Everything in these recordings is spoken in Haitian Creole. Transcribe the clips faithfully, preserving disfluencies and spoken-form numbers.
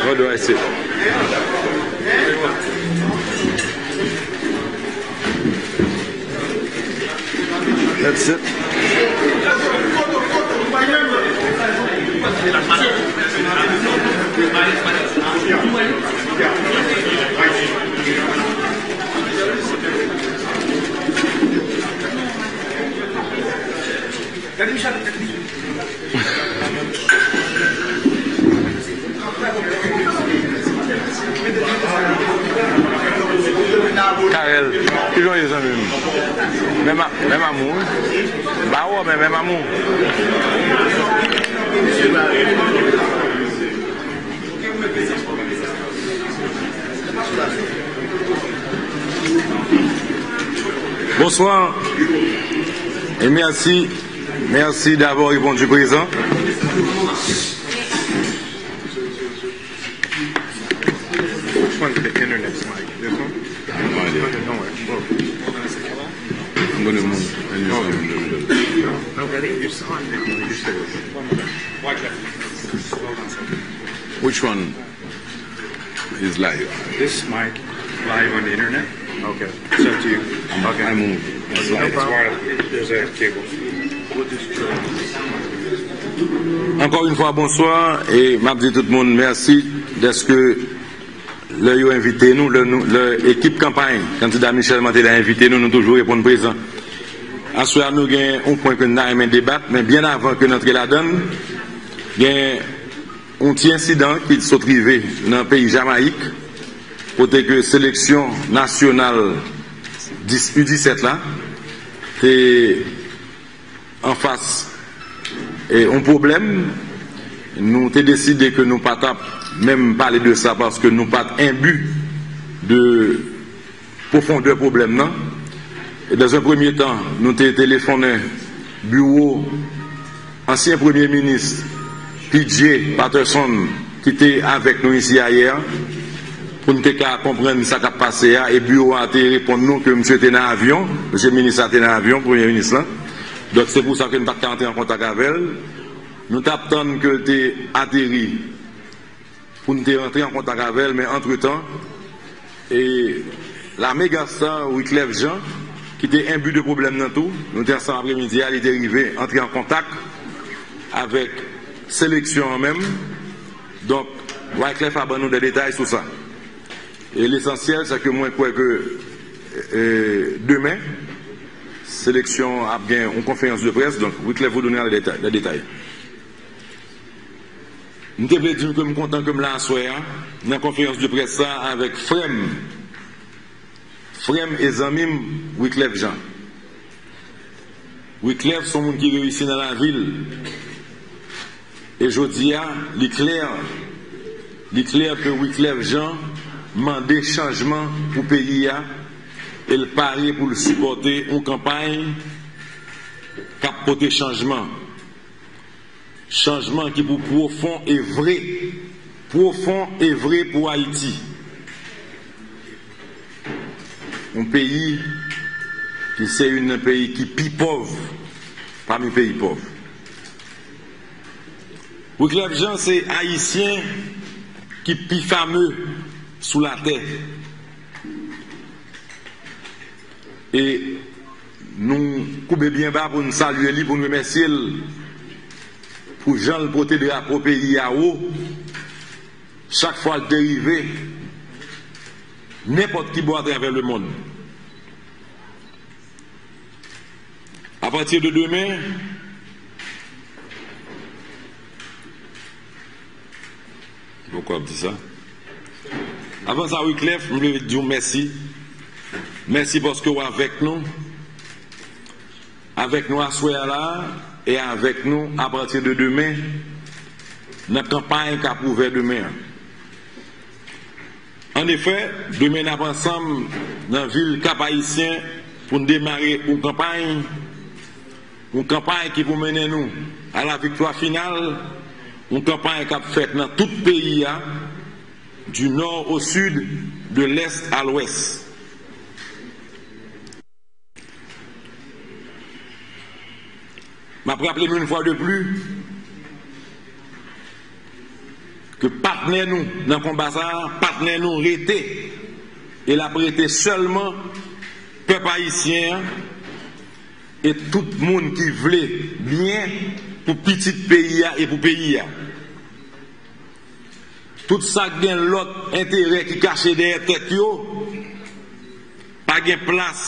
What do I say? That's it. Karèl, kijan w ye, zanmi m? Menm a-, menm amou, wi. M pa wè w, men menm amou. Bonsoir et merci. Merci d'avoir répondu présent. Which one's the internet's mic? This one? No, no, no, no. I'm gonna move. I'm just gonna move. No, I think you saw it. You said it. Which one is live? This mic live on the internet? Okay. It's up to you. Okay. I move. It's live. It's wireless. There's a cable. Ankò yon fwa, bonswa, e m ap di tout moun mèsi dèske lè yo envite nou, lè nou, lè ekip kanpay kandida Michel Martelly a envite nou, nou toujou reponn prezan. Aswè a, nou gen yon pwen ke n ta renmen debat, men byen avan ke n antre ladan l, gen yon ti ensidan ki sot rive nan peyi Jamayik, kote ke seleksyon nasyonal dis, U disèt la te anfas, e, yon pwoblèm. Nou te deside ke nou pa t ap menm pale de sa paske nou pa t enbi de pwofondè pwoblèm nan. E dans un premier temps, nou te telefonnen biwo ansyen premye minis P J Patterson ki te avèk nou isi ayè, pou n te ka konprann sa k ap pase a, e biwo a te reponn nou ke misye te nan avyon, misye minis la te nan avyon, premye minis lan. Donk, se pou sa ke n pa t ka antre an kontak avè l. Nou t ap tann ke l te ateri pou n te rantre an kontak avè l, men antretan, e, la mega star Wyclef Jean, ki te enbi de pwoblèm nan tou, nou te ansanm apremidi a, li te rive antre an kontak avèk seleksyon an menm. Donk, Wyclef a ban nou de detay sou sa. E lesansyèl, se ke mwen kwè ke, e, demen, seleksyon ap gen yon konferans de près, donk Wyclef vous donnera les détails, les détails. M te vle di nou ke m kontan ke m la aswè a, nan konferans de près sa avèk frè m, frè m e zanmi m, Wyclef Jean. Wyclef se yon moun ki reyisi nan lavi l. E jodi a, li klè, li klè ke Wyclef Jean mande chanjman pou peyi a, e l pare pou l sipòte yon kanpay k ap pote chanjman. Chanjman ki pou pwofon e vre, pwofon e vre pou Ayiti. Yon peyi ki se youn nan peyi ki pi pòv pami peyi pòv. Wyclef Jean se Ayisyen ki pi fame sou latè. E nou koube byen ba pou n salye li, pou n remèsye l pou jan l pote drapo peyi a wo chak fwa l te rive nenpòt ki bò atravè lemonn. Apati de demen, poukwa ap di sa? Avan sa, Wyclef, m vle di w mèsi. Mèsi paske w avèk nou. Avèk nou aswè a la a, e avèk nou apati de demen, nan kanpay k ap ouvè demen an. Annefè, demen n ap ansanm nan vil Kap Ayisyen pou n demare yon kanpay, yon kanpay ki pou mennen nou a la viktwa final, yon kanpay k ap fèt nan tout peyi a, du nord au sud, de l'est à l'ouest. M ap raple nou yon fwa de pli ke patnè nou nan konba sa a, patnè nou rete, e l ap rete sèlman pèp ayisyen an e tout moun ki vle byen pou pitit peyi a e pou peyi a. Tout sa k gen lòt enterè ki kache dèyè tèt yo, pa gen plas,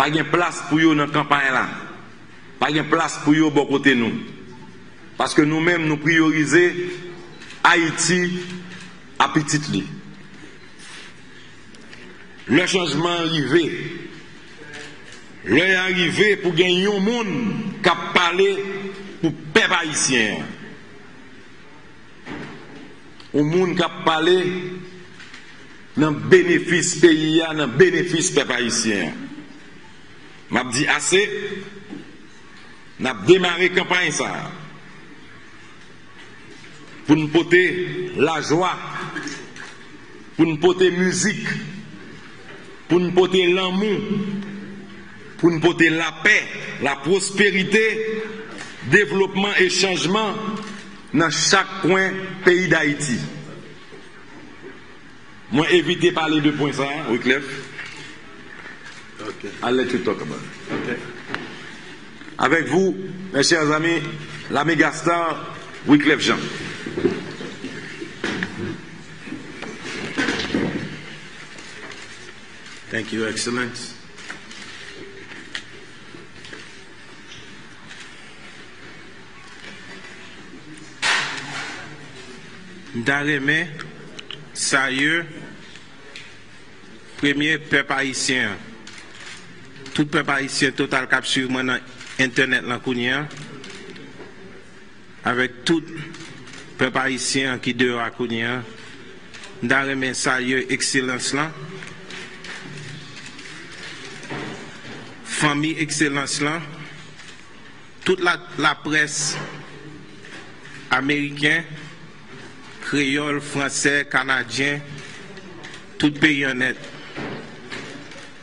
pa gen plas pou yo nan kanpay la. Pa gen plas pou yo bò kote nou. Paske nou menm, nou priyorize Ayiti a pitit li. Lè chanjman an rive, lè a rive pou gen yon moun k ap pale pou pèp ayisyen an. Yon moun k ap pale nan benefis peyi a, nan benefis pèp ayisyen an. M ap di ase, n ap demare kanpay sa a pou n pote lajwa, pou n pote mizik, pou n pote lanmou, pou n pote lapè, lapwosperite, devlopman e chanjman nan chak kwen peyi Dayiti. Mwen evite pale de pwen sa a, Wiclef. Okay. I'll let you talk about it. Okay. Avec vous, mes chers amis, la méga star, Wiclef Jean. Thank you, Excellence. M ta renmen salye premye pèp ayisyen an. Tout pèp ayisyen total k ap swiv mwen nan entènèt lan kounye a, avèk tout pèp ayisyen an ki deyò a kounye a. M ta renmen salye ekselans lan, fanmi ekselans lan, tout la, laprès ameriken, kreyòl, fransè, kanadyen, tout peyi an nèt.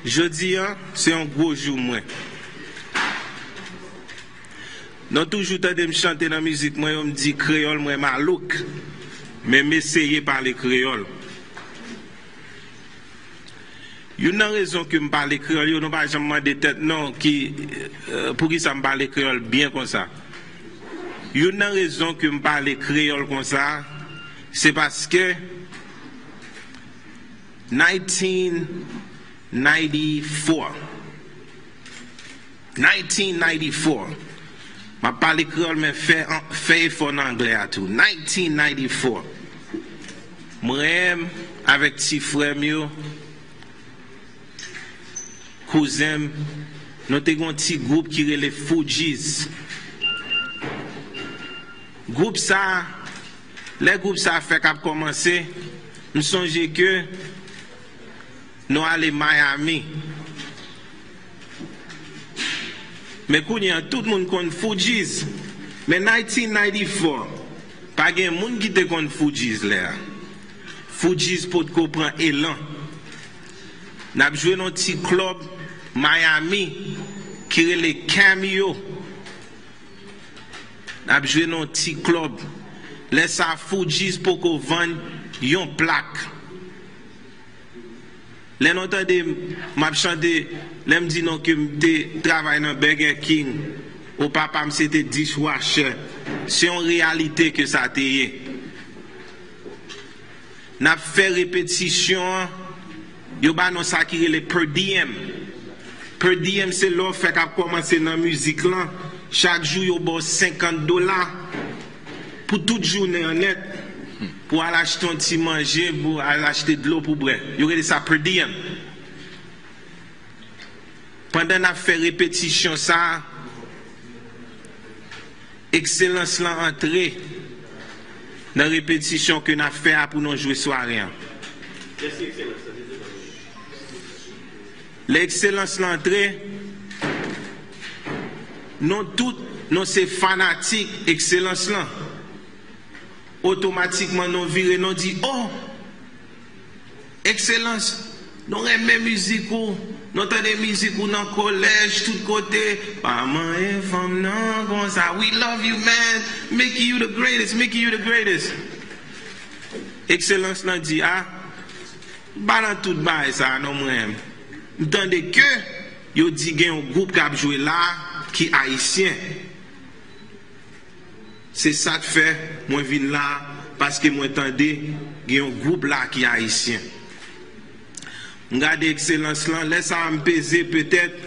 Jodi a, se yon gwo jou mwen. Nou toujou tande m chante nan mizik mwen yo, m di kreyòl mwen malouk, men m eseye pale kreyòl. Youn nan rezon ke m pale kreyòl yo, nou pa janm mande tèt nou ki, eh, poukisa m pale kreyòl byen konsa. Youn nan rezon ke m pale kreyòl konsa, se paske nineteen ninety-four, nineteen ninety-four. M ap pale kreyòl, men fè, fè efò nan anglè a tou. Nineteen ninety-four. Mwen menm avèk ti frè m yo, kouzen m, nou te gen yon ti gwoup ki rele Fugees. Gwoup sa, lè gwoup sa fèk ap kòmanse, m sonje ke nou ale Miami. Men kounye a, tout moun konn Fugees. Men nineteen ninety-four, pa gen moun ki te konn Fugees lè a. Fugees potko pran elan. N ap jwe nan ti klèb Miami ki rele Cameo. N ap jwe nan ti klèb. Lè sa a, Fugees poko vann yon plak. Lè nou tande m, m ap chante, lè m di nou ke m te travay nan Burger King, o papa m se te dishwasher. Se yon reyalite ke sa te ye. N ap fè repetisyon an, yo ba nou sa ki rele per diem. Per diem se lè w fèk ap kòmanse nan mizik lan, chak jou yo ba w senkant dola pou tout jounen an nèt, pou al achte yon ti manje, pou al achte dlo pou bwè. Yo rele sa per diem. Pandan n ap fè repetisyon sa a, ekselans lan antre nan repetisyon ke n ap fè a pou nou jwe sware an. Lè ekselans lan antre, nou tout, nou se fanatik ekselans lan. Otomatikman, nou vire, nou di, "Oh! Ekselans, nou renmen mizik ou. Nou tande mizik ou nan kolèj, tout kote. Pa manyen fanm nan konsa. We love you, man. Mickey, you the greatest. Mickey, you the greatest. Ekselans lan di, a, m pa nan tout bagay sa a non mwen. M tande ke yo di gen yon gwoup k ap jwe la ki ayisyen. Se sa k fè mwen vin la, paske mwen tande gen yon gwoup la ki ayisyen. M gade Ekselans lan, lè sa a m peze petèt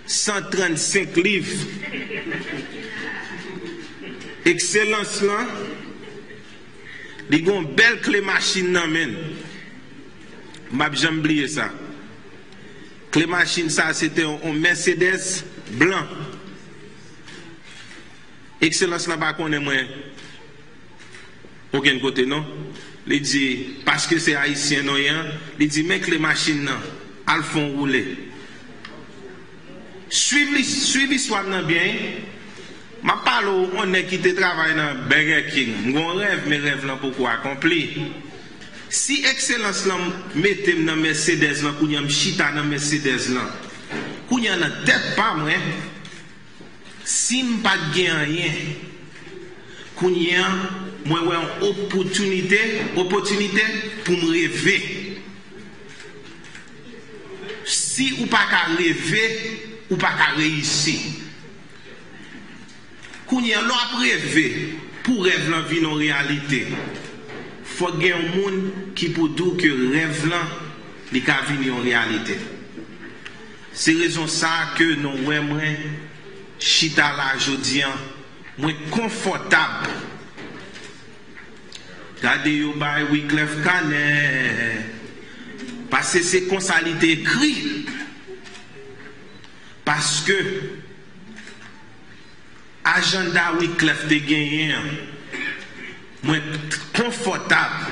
san trannsenk liv. Ekselans lan, li gen yon bèl kle machin nan men l. M p ap janm bliye sa. Kle machin sa, se te yon, yon Mercedes blan. Ekselans lan pa konnen mwen okenn kote non. Li di, paske se ayisyen non ye an, li di, men kle machin nan, al fè yon woule. Swiv li, swiv istwa m nan byen, wi. M ap pale w yon nèg ki te travay nan Burger King. M gen yon rèv, men rèv lan poko akonpli. Si Ekselans lan mete m nan Mercedes lan, kounye a m chita nan Mercedes lan. Kounye a nan tèt pa mwen, si m pa t gen anyen, kounye a, mwen wè yon opotinite, opotinite pou m reve. Si ou pa ka reve, ou pa ka reyisi. Kounye a, lè w ap reve pou rèv lan vin yon reyalite, fòk gen yon moun ki pou di w ke rèv lan, li ka vin yon reyalite. Se rezon sa a ke nou wè mwen chita la jodi an, mwen konfòtab. Gade yo bay Wyclef kanè, paske se konsa li te ekri. Paske ajanda Wyclef te genyen an, mwen konfòtab.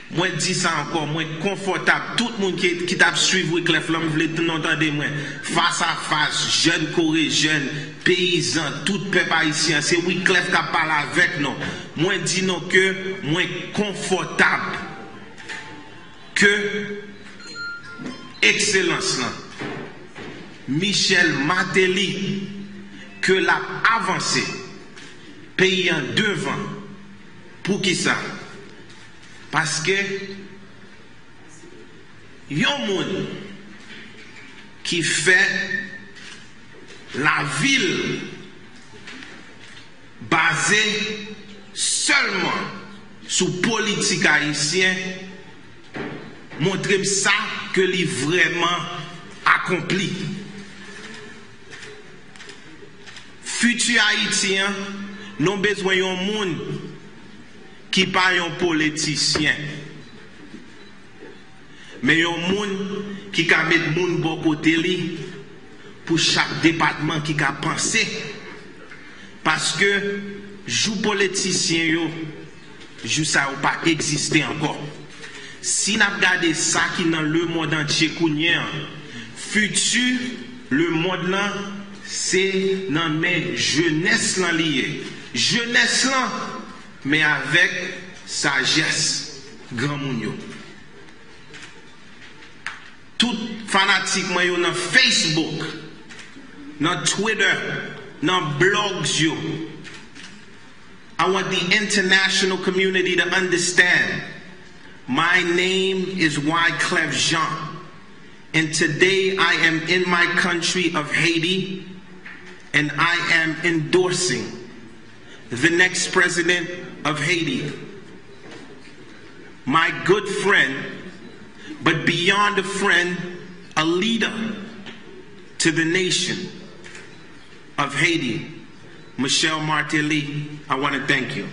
Mwen di sa ankò, mwen konfòtab. Tout moun ki, ki t ap swiv Wyclef lan, m vle nou tande mwen. Fas a fas, jèn kore jèn, peyizan, tout pèp ayisyen an, se Wyclef k ap pale avèk nou. Mwen di nou ke mwen konfòtab ke Ekselans lan, Michel Martelly, ke l ap avanse peyi an devan. Poukisa? Paske yon moun ki fè lavi l baze sèlman sou politik ayisyen, montre m sa ke li vrèman akonpli. Fiti Ayiti an, nou bezwen yon moun ki pa yon politisyen, men yon moun ki ka met moun bò kote li pou chak depatman ki ka panse. Paske jou politisyen yo, jou sa yo pa egziste ankò. Si n ap gade sa ki nan lemonn antye kounye an, fiti lemonn lan se nan men jenès lan li ye. Jenès lan, men avèk sajès granmoun yo. Tout fanatik mwen yo nan Facebook, nan Twitter, nan blogs yo, I want the international community to understand my name is Wyclef Jean, and today I am in my country of Haiti, and I am endorsing the next president of Haiti, my good friend, but beyond a friend, a leader to the nation of Haiti, Michel Martelly. I want to thank you.